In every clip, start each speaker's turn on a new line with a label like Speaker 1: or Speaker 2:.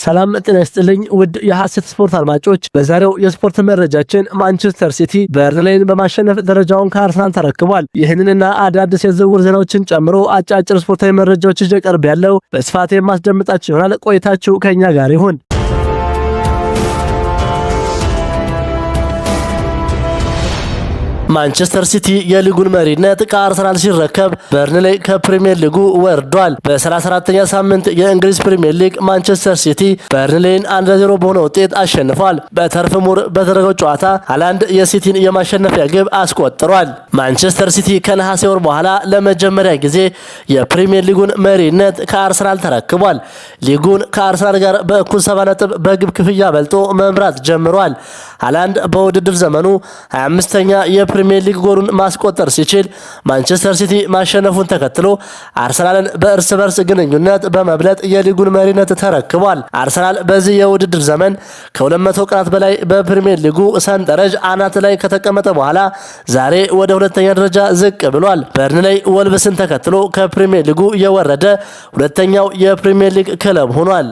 Speaker 1: ሰላም ጤና ይስጥልኝ ውድ የሐሴት ስፖርት አድማጮች፣ በዛሬው የስፖርት መረጃችን ማንቸስተር ሲቲ በርንሌይን በማሸነፍ ደረጃውን ከአርሰናል ተረክቧል። ይህንንና አዳዲስ የዝውውር ዜናዎችን ጨምሮ አጫጭር ስፖርታዊ መረጃዎች ይዤ ቀርቤያለሁ በስፋት የማስደምጣችሁ ይሆናል። ቆይታችሁ ከኛ ጋር ይሁን። ማንቸስተር ሲቲ የሊጉን መሪነት ከአርሰናል ሲረከብ በርንሌይ ከፕሪሚየር ሊጉ ወርዷል። በ34ኛ ሳምንት የእንግሊዝ ፕሪሚየር ሊግ ማንቸስተር ሲቲ በርንሌይን 1-0 በሆነ ውጤት አሸንፏል። በተርፍ ሙር በተደረገው ጨዋታ ሃላንድ የሲቲን የማሸነፊያ ግብ አስቆጥሯል። ማንቸስተር ሲቲ ከነሐሴ ወር በኋላ ለመጀመሪያ ጊዜ የፕሪሚየር ሊጉን መሪነት ከአርሰናል ተረክቧል። ሊጉን ከአርሰናል ጋር በእኩል 70 ነጥብ በግብ ክፍያ በልጦ መምራት ጀምሯል። ሃላንድ በውድድር ዘመኑ 25ኛ የፕሪሚየር ሊግ ጎሉን ማስቆጠር ሲችል ማንቸስተር ሲቲ ማሸነፉን ተከትሎ አርሰናልን በእርስ በርስ ግንኙነት በመብለጥ የሊጉን መሪነት ተረክቧል። አርሰናል በዚህ የውድድር ዘመን ከ200 ቀናት በላይ በፕሪሚየር ሊጉ ሰንጠረዥ አናት ላይ ከተቀመጠ በኋላ ዛሬ ወደ ሁለተኛ ደረጃ ዝቅ ብሏል። በርንሌይ ወልቭስን ተከትሎ ከፕሪሚየር ሊጉ የወረደ ሁለተኛው የፕሪሚየር ሊግ ክለብ ሆኗል።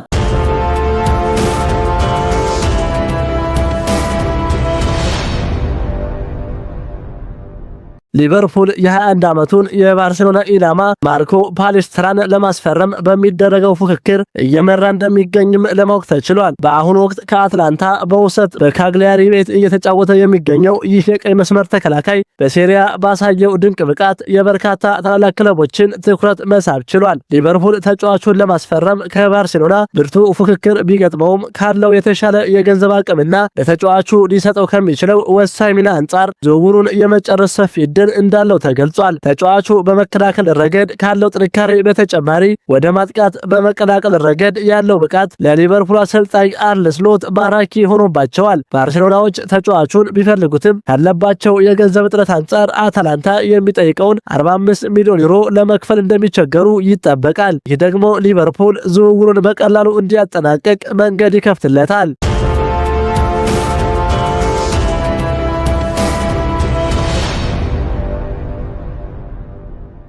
Speaker 1: ሊቨርፑል የ21 ዓመቱን የባርሴሎና ኢላማ ማርኮ ፓሌስትራን ለማስፈረም በሚደረገው ፉክክር እየመራ እንደሚገኝም ለማወቅ ተችሏል። በአሁኑ ወቅት ከአትላንታ በውሰት በካግሊያሪ ቤት እየተጫወተ የሚገኘው ይህ የቀኝ መስመር ተከላካይ በሴሪያ ባሳየው ድንቅ ብቃት የበርካታ ታላላቅ ክለቦችን ትኩረት መሳብ ችሏል። ሊቨርፑል ተጫዋቹን ለማስፈረም ከባርሴሎና ብርቱ ፉክክር ቢገጥመውም ካለው የተሻለ የገንዘብ አቅምና ለተጫዋቹ ሊሰጠው ከሚችለው ወሳኝ ሚና አንጻር ዝውውሩን የመጨረስ ሰፊ ዕድል እንዳለው ተገልጿል። ተጫዋቹ በመከላከል ረገድ ካለው ጥንካሬ በተጨማሪ ወደ ማጥቃት በመቀላቀል ረገድ ያለው ብቃት ለሊቨርፑል አሰልጣኝ አርነ ስሎት ማራኪ ሆኖባቸዋል። ባርሴሎናዎች ተጫዋቹን ቢፈልጉትም ካለባቸው የገንዘብ እጥረት አንጻር አታላንታ የሚጠይቀውን 45 ሚሊዮን ዩሮ ለመክፈል እንደሚቸገሩ ይጠበቃል። ይህ ደግሞ ሊቨርፑል ዝውውሩን በቀላሉ እንዲያጠናቅቅ መንገድ ይከፍትለታል።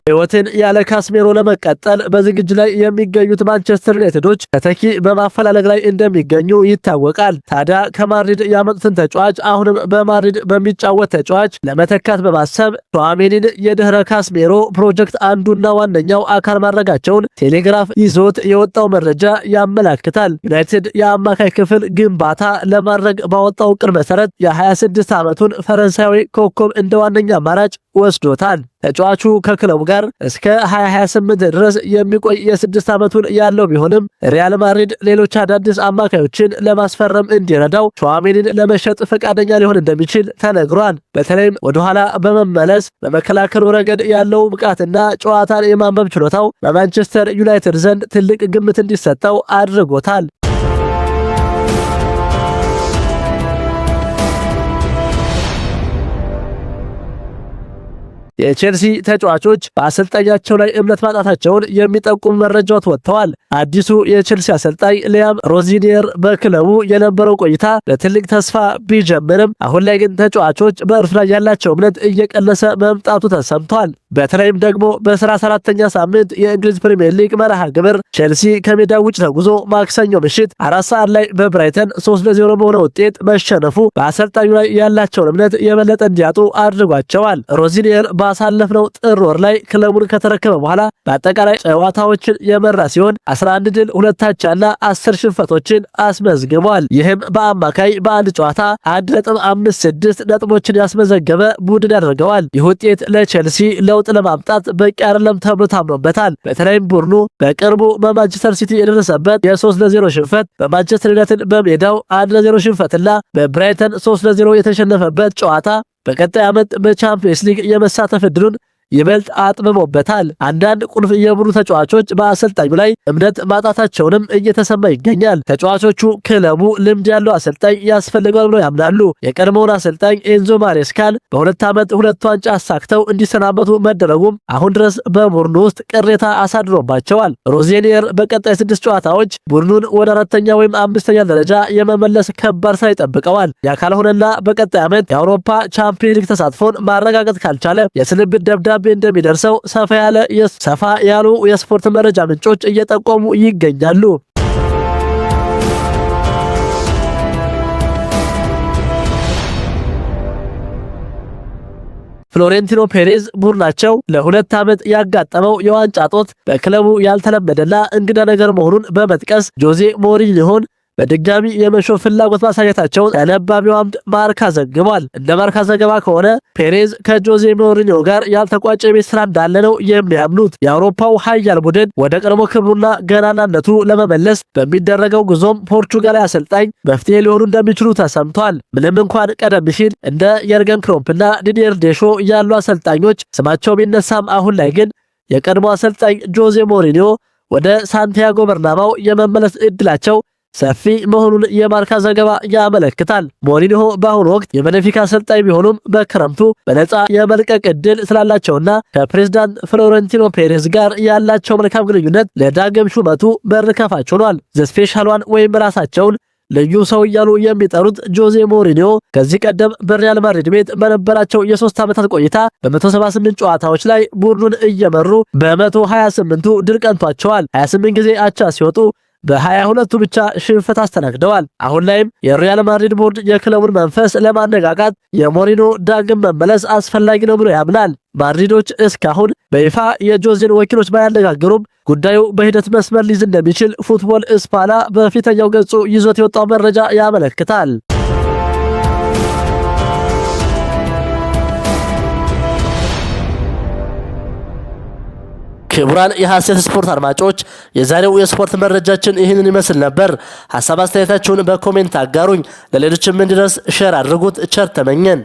Speaker 1: ሕይወትን ያለ ካስሜሮ ለመቀጠል በዝግጅት ላይ የሚገኙት ማንቸስተር ዩናይትዶች ተተኪ በማፈላለግ ላይ እንደሚገኙ ይታወቃል። ታዲያ ከማድሪድ ያመጡትን ተጫዋች አሁንም በማድሪድ በሚጫወት ተጫዋች ለመተካት በማሰብ ቹዋሜኒን የድህረ ካስሜሮ ፕሮጀክት አንዱና ዋነኛው አካል ማድረጋቸውን ቴሌግራፍ ይዞት የወጣው መረጃ ያመላክታል። ዩናይትድ የአማካይ ክፍል ግንባታ ለማድረግ ባወጣው እቅድ መሰረት የ26 ዓመቱን ፈረንሳዊ ኮከብ እንደ ዋነኛ አማራጭ ወስዶታል። ተጫዋቹ ከክለቡ ጋር እስከ 2028 ድረስ የሚቆይ የስድስት ዓመቱን ያለው ቢሆንም ሪያል ማድሪድ ሌሎች አዳዲስ አማካዮችን ለማስፈረም እንዲረዳው ቹዋሜኒን ለመሸጥ ፈቃደኛ ሊሆን እንደሚችል ተነግሯል። በተለይም ወደኋላ በመመለስ በመከላከሉ ረገድ ያለው ብቃትና ጨዋታን የማንበብ ችሎታው በማንቸስተር ዩናይትድ ዘንድ ትልቅ ግምት እንዲሰጠው አድርጎታል። የቼልሲ ተጫዋቾች በአሰልጣኛቸው ላይ እምነት ማጣታቸውን የሚጠቁም መረጃዎች ወጥተዋል። አዲሱ የቼልሲ አሰልጣኝ ሊያም ሮዚኒየር በክለቡ የነበረው ቆይታ ለትልቅ ተስፋ ቢጀምርም አሁን ላይ ግን ተጫዋቾች በእርሱ ላይ ያላቸው እምነት እየቀነሰ መምጣቱ ተሰምቷል። በተለይም ደግሞ በ34ኛ ሳምንት የእንግሊዝ ፕሪምየር ሊግ መርሃ ግብር ቼልሲ ከሜዳ ውጭ ተጉዞ ማክሰኞ ምሽት 4 ሰዓት ላይ በብራይተን 3-0 በሆነ ውጤት መሸነፉ በአሰልጣኙ ላይ ያላቸውን እምነት የበለጠ እንዲያጡ አድርጓቸዋል። ሮዚኒየር ባሳለፍነው ጥር ወር ላይ ክለቡን ከተረከበ በኋላ በአጠቃላይ ጨዋታዎችን የመራ ሲሆን 11 ድል፣ ሁለት አቻና 10 ሽንፈቶችን አስመዝግቧል። ይህም በአማካይ በአንድ ጨዋታ 1.56 ነጥቦችን ያስመዘገበ ቡድን ያደርገዋል። ይህ ውጤት ለቼልሲ ለውጥ ለማምጣት በቂ አይደለም ተብሎ ታምኖበታል። በተለይም ቡድኑ በቅርቡ በማንቸስተር ሲቲ የደረሰበት የ3-0 ሽንፈት፣ በማንቸስተር ዩናይትድ በሜዳው 1-0 ሽንፈትና በብራይተን 3-0 የተሸነፈበት ጨዋታ በቀጣይ ዓመት በቻምፒየንስ ሊግ የመሳተፍ ዕድሉን ይበልጥ አጥብቦበታል። አንዳንድ ቁልፍ የቡድኑ ተጫዋቾች በአሰልጣኙ ላይ እምነት ማጣታቸውንም እየተሰማ ይገኛል። ተጫዋቾቹ ክለቡ ልምድ ያለው አሰልጣኝ ያስፈልገዋል ብለው ያምናሉ። የቀድሞውን አሰልጣኝ ኤንዞ ማሬስካን በ2 ዓመት ሁለት ዋንጫ አሳክተው እንዲሰናበቱ መደረጉም አሁን ድረስ በቡድኑ ውስጥ ቅሬታ አሳድሮባቸዋል። ሮዜኒየር በቀጣይ ስድስት ጨዋታዎች ቡድኑን ወደ አራተኛ ወይም አምስተኛ ደረጃ የመመለስ ከባድ ስራ ይጠብቀዋል። ያ ካልሆነና በቀጣይ ዓመት የአውሮፓ ቻምፒየን ሊግ ተሳትፎን ማረጋገጥ ካልቻለ የስንብት ደብዳቤ እንደሚደርሰው ሰፋ ያሉ የስፖርት መረጃ ምንጮች እየጠቆሙ ይገኛሉ። ፍሎሬንቲኖ ፔሬዝ ቡድናቸው ለ2 ዓመት ያጋጠመው የዋንጫ እጦት በክለቡ ያልተለመደና እንግዳ ነገር መሆኑን በመጥቀስ ጆዜ ሞሪኒሆን በድጋሚ የመሾም ፍላጎት ማሳየታቸውን ተነባቢው አምድ ማርካ ዘግቧል። እንደ ማርካ ዘገባ ከሆነ ፔሬዝ ከጆዜ ሞሪኒዮ ጋር ያልተቋጨ የቤት ስራ እንዳለ ነው የሚያምኑት። የአውሮፓው ኃያል ቡድን ወደ ቀድሞ ክብሩና ገናናነቱ ለመመለስ በሚደረገው ጉዞም ፖርቹጋላዊ አሰልጣኝ መፍትሄ ሊሆኑ እንደሚችሉ ተሰምቷል። ምንም እንኳን ቀደም ሲል እንደ የርገን ክሎፕና ዲዲየር ዴሾ ያሉ አሰልጣኞች ስማቸው ቢነሳም፣ አሁን ላይ ግን የቀድሞ አሰልጣኝ ጆዜ ሞሪኒዮ ወደ ሳንቲያጎ በርናባው የመመለስ እድላቸው ሰፊ መሆኑን የማርካ ዘገባ ያመለክታል። ሞሪኒሆ በአሁኑ ወቅት የቤኔፊካ አሰልጣኝ ቢሆኑም፣ በክረምቱ በነፃ የመልቀቅ እድል ስላላቸውና ከፕሬዝዳንት ፍሎረንቲኖ ፔሬዝ ጋር ያላቸው መልካም ግንኙነት ለዳግም ሹመቱ በር ከፋች ሆኗል። The Special One ወይም ራሳቸውን ልዩ ሰው እያሉ የሚጠሩት ጆዜ ሞሪኒዮ ከዚህ ቀደም በሪያል ማድሪድ ቤት በነበራቸው የ3 ዓመታት ቆይታ በ178 ጨዋታዎች ላይ ቡድኑን እየመሩ በ128ቱ ድል ቀንቷቸዋል። 28 ጊዜ አቻ ሲወጡ በ22ቱ ብቻ ሽንፈት አስተናግደዋል። አሁን ላይም የሪያል ማድሪድ ቦርድ የክለቡን መንፈስ ለማነቃቃት የሞሪኒዮ ዳግም መመለስ አስፈላጊ ነው ብሎ ያምናል። ማድሪዶች እስካሁን በይፋ የጆዜን ወኪሎች ባያነጋግሩም፣ ጉዳዩ በሂደት መስመር ሊይዝ እንደሚችል ፉትቦል እስፓና በፊተኛው ገጹ ይዞት የወጣው መረጃ ያመለክታል። ክቡራን የሐሴት ስፖርት አድማጮች፣ የዛሬው የስፖርት መረጃችን ይህንን ይመስል ነበር። ሀሳብ አስተያየታችሁን በ comment አጋሩኝ። ለሌሎችም እንዲደርስ share አድርጉት። ቸር ተመኘን።